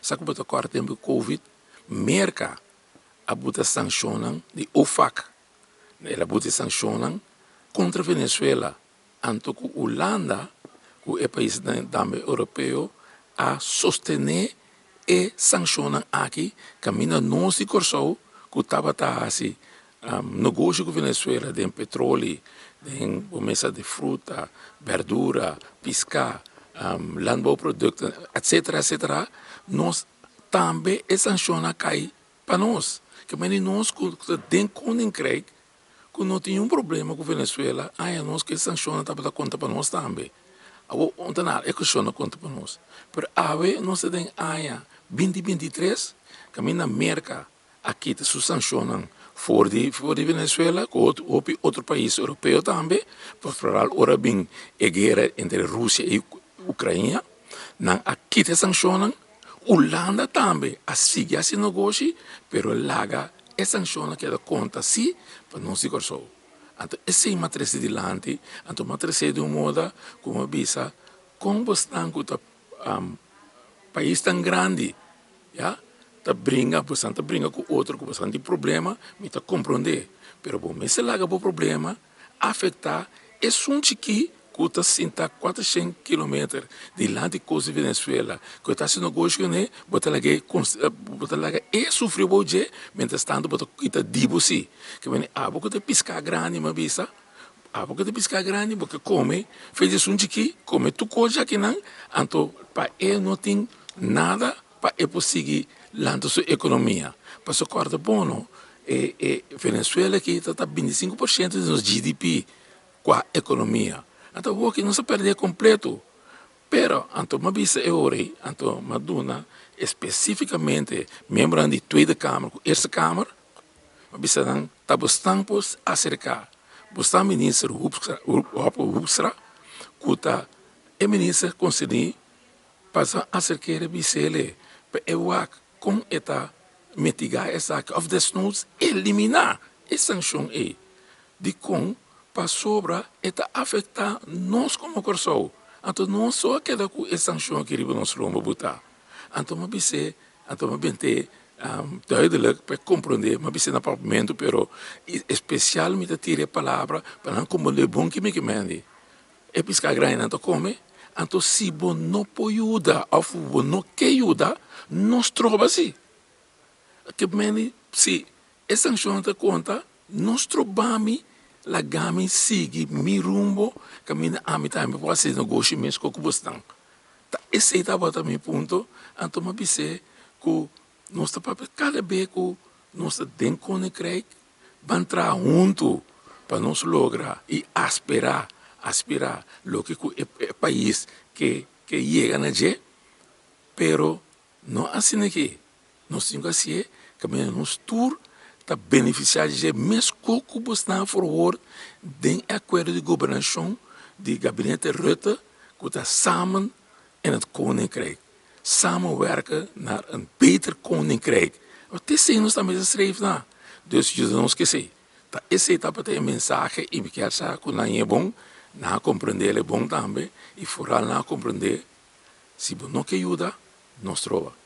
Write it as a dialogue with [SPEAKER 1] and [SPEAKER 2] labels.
[SPEAKER 1] Sa ku bo ta kòrda tempu di Covid, Merka a buta sanshonnan di OFAC, el a buta e sanshonnan kontra Venezuela, anto ku Hulanda ku e paisnan tambe europeo a sostené e sanshonnan aki kaminda nos di Kòrsou ku tabata hasi negoshi ku Venezuela den petroli, den bo mesa di fruta, bèrdura, piská, landbouwprodukten, etsetera, etsetera, nos tambe e sanshon a kai pa nos. Ke mende nos ku ta den Koninkrijk ku no tin un problema ku Venezuela, aña nos ku e sanshonnan tabata konta pa nos tambe. Awor un ta nada e kushon a konta pa nos. Pero awe nos ta den aña binti 23, kaminda Merka a kita su sanshonnan for di for di Venezuela ku otro hopi otro pais europeo tambe, por ora bin e guera entre Rusia i Ukrania, nan a kita e sanshonnan. Hulanda tambe a sigui hasi negoshi, pero laga e sanshonnan keda konta si pa nos di Kòrsou. Anto esei m'a trese dilanti, anto m'a trese di un moda ku m'a bisa kon bosnan ku ta pais tan grandi ya ta bringa, bosnan ta bringa ku otro ku bosnan tin problema, mi ta komprondé, pero bo mester laga bo problema afektá esun chikí ku ta sinta 400 kilometer dilanti kos di Venezuela, ku e ta hasi negoshi kuné, bo ta laga e bo ta laga e sufri bou dje, mientras tanto bo ta kita di bo si. Ke mende abo ku ta piská grandi mi a bisa, abo ku ta piská grandi bo ke kome fe di esun chikí, kome tur kos djakinan, anto pa e no tin nada pa e por sigui lanta su ekonomia. Pasobra kòrda bon no, e e Venezuela aki ta ta 25% di nos GDP. Kua ekonomia? Anto awor ki nos a pèrdè kompleto. Pero anto m'a bisa e ora ei, anto m'a duna espesífikamente miembronan di Tweede Kamer ku Eerste Kamer, m'a bisa nan ta bosnan por aserká bosnan minister Hoekstra ku ta e minister konserní pa sa aserk'é bis'é pa e wak kon e ta mitigá esaki òf desnoods eliminá e sanshon ei. Dikon? Pasobra e ta afektá nos komo Kòrsou. Anto nos so a keda ku e sanshon aki riba nos lomba butá. Anto mi a bis'é, anto mi a bent'é duidelijk pa e komprondé, mi a bis'é na papiamentu pero espesial mi ta tira e palabra pa nan komprondé bon ki mi ke mende. E piská grandinan ta kome, anto si bo no por yuda òf bo no ke yuda, no stroba si. Ke mende si e sanshon ta konta, no stroba mi, laga mi sigui mi rumbo kaminda ami tambe por hasi negoshi meskos ku bosnan. Ta esei tabata mi punto, anto mi a bis'é ku nos ta papia kada be ku nos ta den Koninkrijk, ban traha huntu pa nos logra i aspirá, aspirá loke ku e pais ke ke yega na dje, pero no asina ke nos tin ku hasié kaminda nos tur ta benefisiá di dje meskos ku bosnan a forhoor den e akuerdo di gobernashon di gabinete Rutte ku ta samen in het koninkrijk, samenwerken naar een beter koninkrijk. Wat esei nos ta mester schrijf na. Dus yuda nos ku esei. Ta esei tabata e mensahe i mi kier sa ku nan e bon, nan a komprendé el e bon tambe i foral nan a komprendé si bo no ke yuda, no stroba.